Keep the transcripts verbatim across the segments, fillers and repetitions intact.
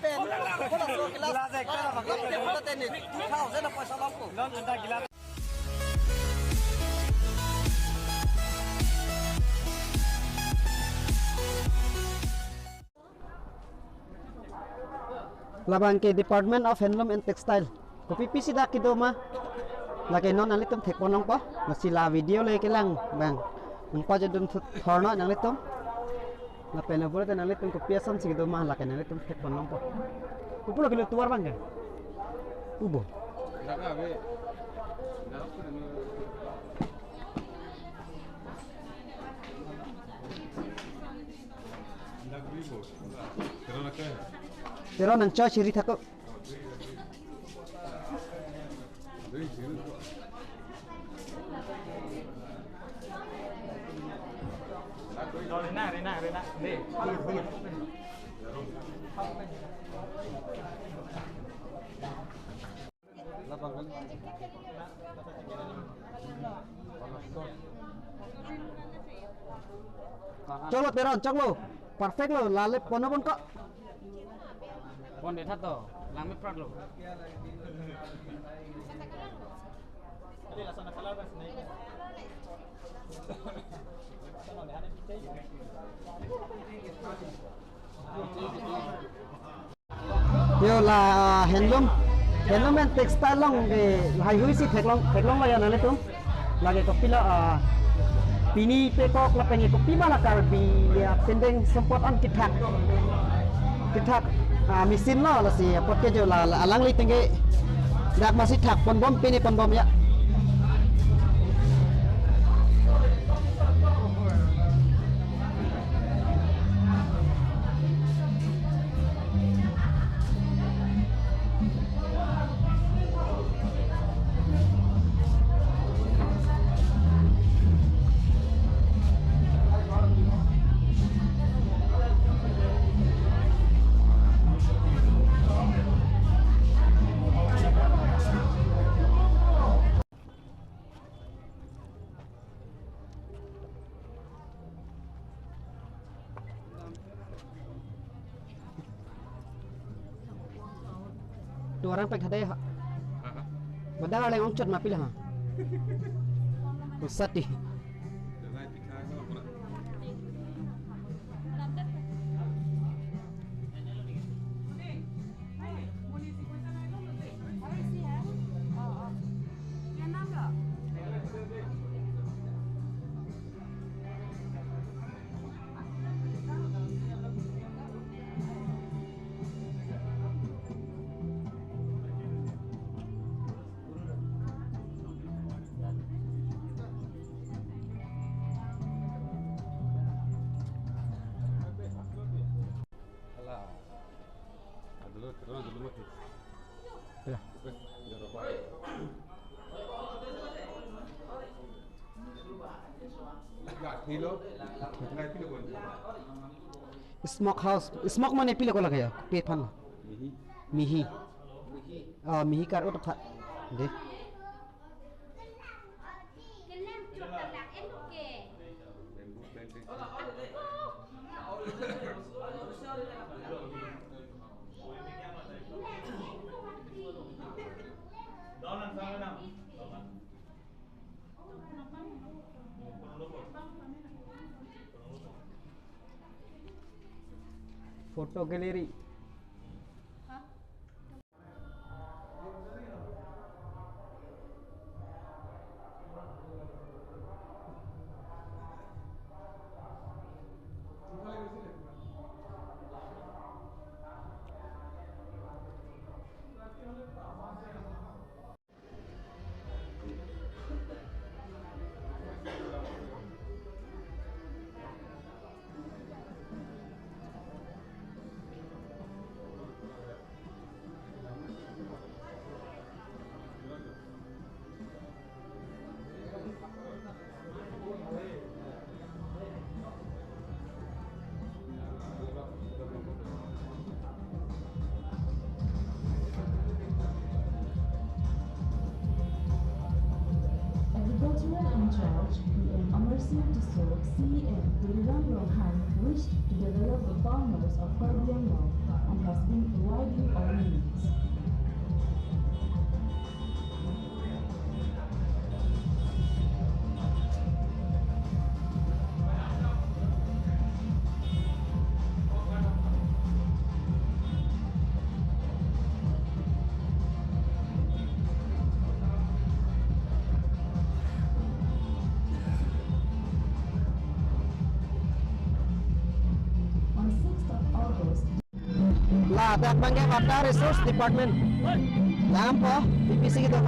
Pen, bola so glass. Glass ekta na pakai. Table tennis, two thousand na paisa longpo. Non anta glass. Labang ke Department of Handloom and Textile. Kopi pisi dak kedo ma? Lake non nanglitum thekpon longpo. Lasi la video le kelang bang. Nangpajodun thorno nanglitum. Lapen abang nanglitum kopi asonsi kedo ma, lake nanglitum thekpon longpo. Kopulo kilo tovar bang ke? Ubo. Teron nangchoi siri thakok. Rina, Rina, Rina. Deh, good, good. Choklo Teron, choklo. Perfect lo, lale pono pon ko. Pon de tha to, langme prak lo. Yo la, ah, handloom, handloom and textile along ke haihui si theklong, theklong la ya nanglitum. Lake kopilo, ah, pini pekok lapen ke kopi ma la Karbi, ya, pendeng sempot an kethak. Kethak, ah, machine lo lasi apot ke jo la, la alangli tengke dak masi thak ponbom, pini ponbom ya. Dua orang pek hadai ha. Aha. Mada orang ongchot mapil ha. Usati. Hala. Dulu, terus dulu mati. Ya. Oke, jangan lupa. Ya, kilo. Nggak, kilo, Bang. Smoke house, smoke mane pilo ko lagaya? Kopi aphan? Mihi. Mihi. Oh, mihi kar-ut aphan. Deh. Photo gallery. Agricultural in charge, P M Amarsing Tisso, C E M Tuliram Ronghang wished to develop the farmers of Karbi Anglong and has been Ladak abangke Water Resource Department. Lampo, B P C kedo.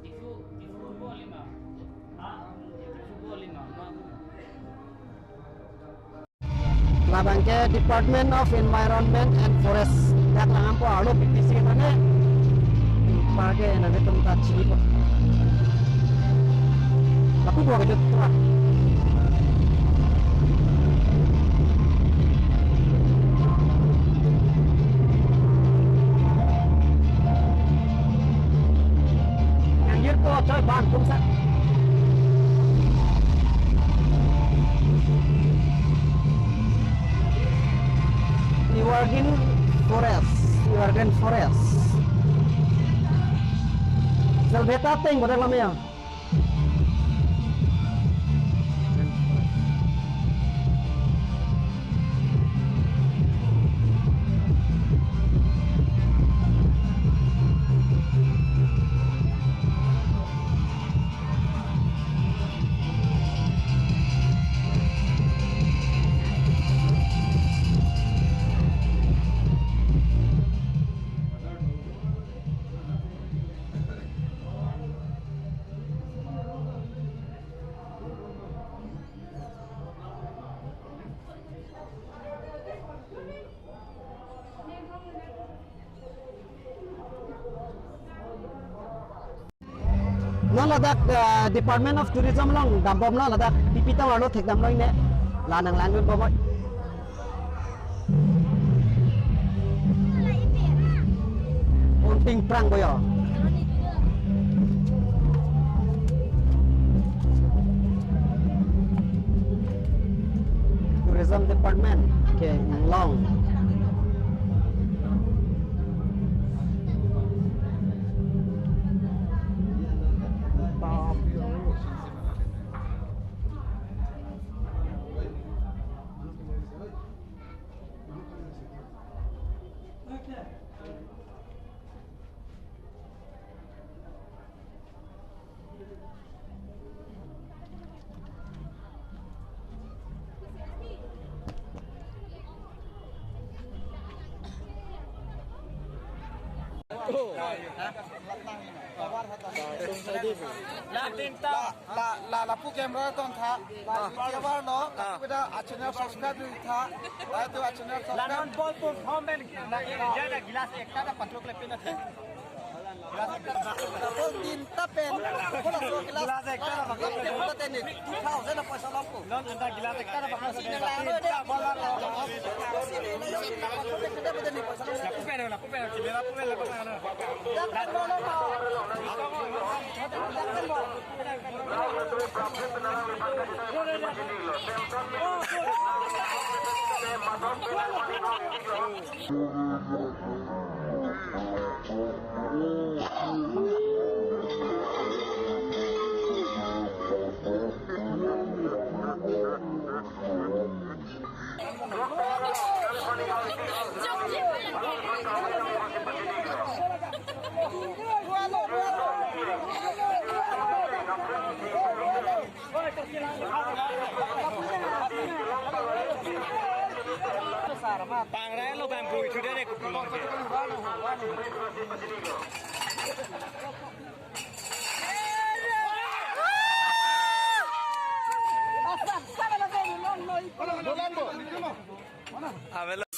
Diphu, Diphu bo lima. Ha? Diphu bo lima. Ma. Labangke Department of Environment and Forest. Dak langpo arlo B P C tane. Parke nangtum ta chinipo. Lapu bo kejut tua. Nangjirpo choi bang tumsa. Evergreen Forest, Evergreen Forest. Sel beta teng bodak lamia. Non ladak, eh, Department of Tourism along dambomlo, ladak P P tower lo thekdamlo ine. La nanglang dun bomoi. Unting prang boyo. Tourism Department ke long. La tinta. La, la, lapu camera ton tha. La YouTuber no, ah, lapu dak a channel subscribe lui tha. La tu a channel subscribe. La non bol pun hom ben, la, la, la glass ekta ta patrok le pina the. Glass ekta ta. Bol tinta pen. Bol so glass. Glass ekta ta patrok le pina the ni. Two thousand na paisa lampo. Non anta glass ekta ta patrok le pina the. Tinta bol la. Lapu pen, lapu pen, camera pu pen, lapu pen. Pangrai lo bamboo itu dari kupulong ke. Avelo.